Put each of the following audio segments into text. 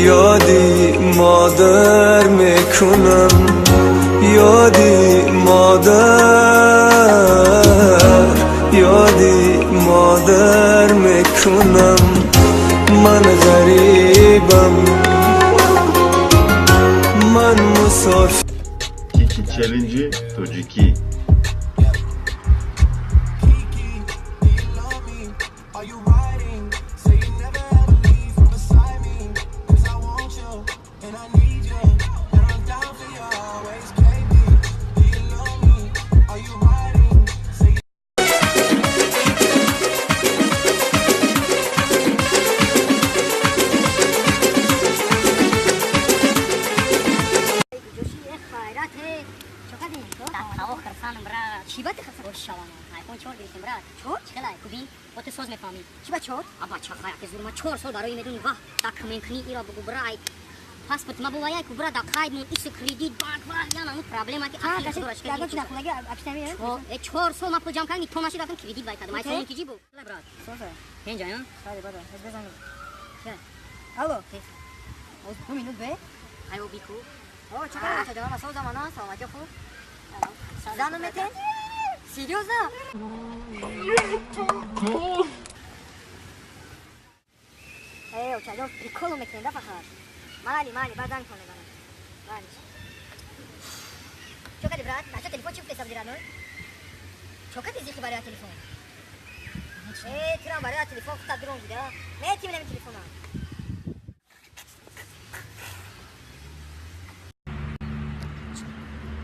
Ёди модар мекунам, ёди модар, ёди модар мекунам. Ман ғарибам, ман мусофир. Кики челленджи тоҷикӣ. Чор сол барои медуни ваҳ документ кунӣ, ира бугу брай, паспорт ма буваяй ку бра, да қайд мон ису кредит банк ва яна ну проблема ки. 4 сол ма пул ҷамъ кардам, то нашид рафтам кредит вай кардам. Айфон ки ҷибу брат пенҷа. Алло. 2 минут бе. Айо бику. О, чакар бача, ҷавоб созам ана, саломатӣ хуб. Зану метен? Серьезно? Э, очаҷон, прикол мекунем да фақат. Майли, майли, баъд занг мезанам. Майли. Чо кади, брат? Бача, телефон чӣ гуфтеса буди, родной? Чо кади зихи барои телефон? Э, тирам барои телефон хута дурон гида. Метим нами телефона.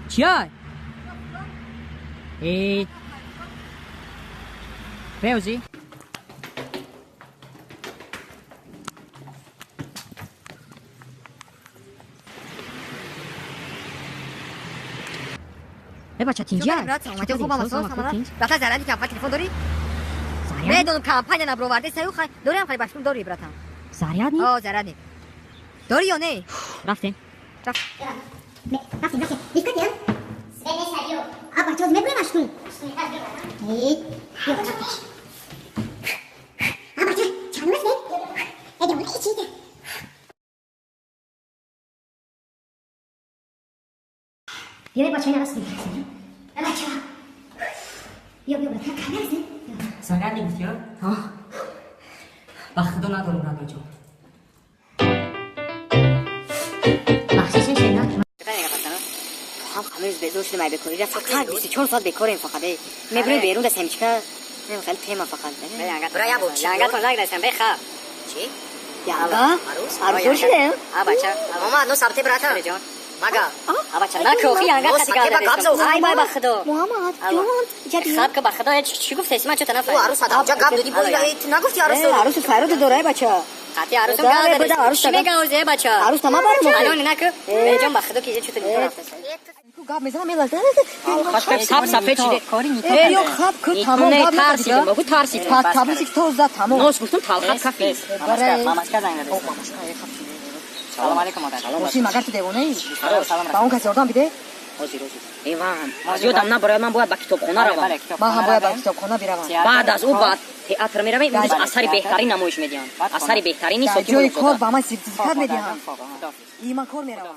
Чиай? Э, Февзи? Э, бача, тинҷа? Брат, саломатӣ хуб, ама соз, ама. Баха заряди кам телефон дорӣ? Медонам, компания наброварде саю хай, дорам хай башкум дорӣ, братан. Заряд ни? О, заряд ни. Дорӣ ё не? Рафтем. Рафтем, рафтем. Лифт кардем? А, бача, мебурем аштун. Э, биё, рафтеш. А, бача, чанд рӯз не? Э, девона, чизе? Биё, бача, ина раст. Э, бача. Биё, биё, брат, камера аст? Заряд ни гуфти, а? Ба худо надорам, родной ҷон. Бахшиш шена. Ҳам ҳамаи безор шудем ай бекорӣ. Фақат 24 соат бекорем фақат. Мебурем берун да семечка. Не, хеле тема фақат. Бра, я бо. Янгатон награсам, беха. Чӣ? Янга? Арӯс шудем? А, бача. Мама, ну сабте, брата. Ҷон. Мага. А, бача, накохи янга Ну, кати сабте ба гап зав. Ай, бай, ба худо. Муҳаммад, ҷон, ҷаби. Хаб ка ба худо, чӣ гуфтеси, ман чо та нафаҳмидам. Арӯс ада гап додӣ бо ту нагуфти арӯс. Арӯс файрод дора, бача. Қати арӯсам Да, гап буда, задест. арӯс Чӣ дага. меган озе, бача? Арӯс тама бармо. Алон наку. Ҷон, ба худо ки чӣ то нито рафтаст. Гап мезанам, мелаза. Саб сафед шиде. Э, ё хаб ку тамом гап Тарсидем, бо тарсидем. Табличик то зад тамом. Нос гуфтум талхат кафи. Барай. Мамашка занг задест. Салом алейкум, модар. Мошин магар ту девонаи? Салом. Ба он кас ёрдам биде? Ҳозир, ҳозир. Иван, аз ёдам набарояд, ман бояд ба китобхона равам. Ман ҳам бояд ба китобхона биравам. Баъд аз ӯ ба театр меравем, имрӯз асари беҳтарин намоиш медиҳанд. Асари беҳтарини Дар Соти ҷои кор Муллозода. ба ман сертификат медиҳанд. И ман кор меравам.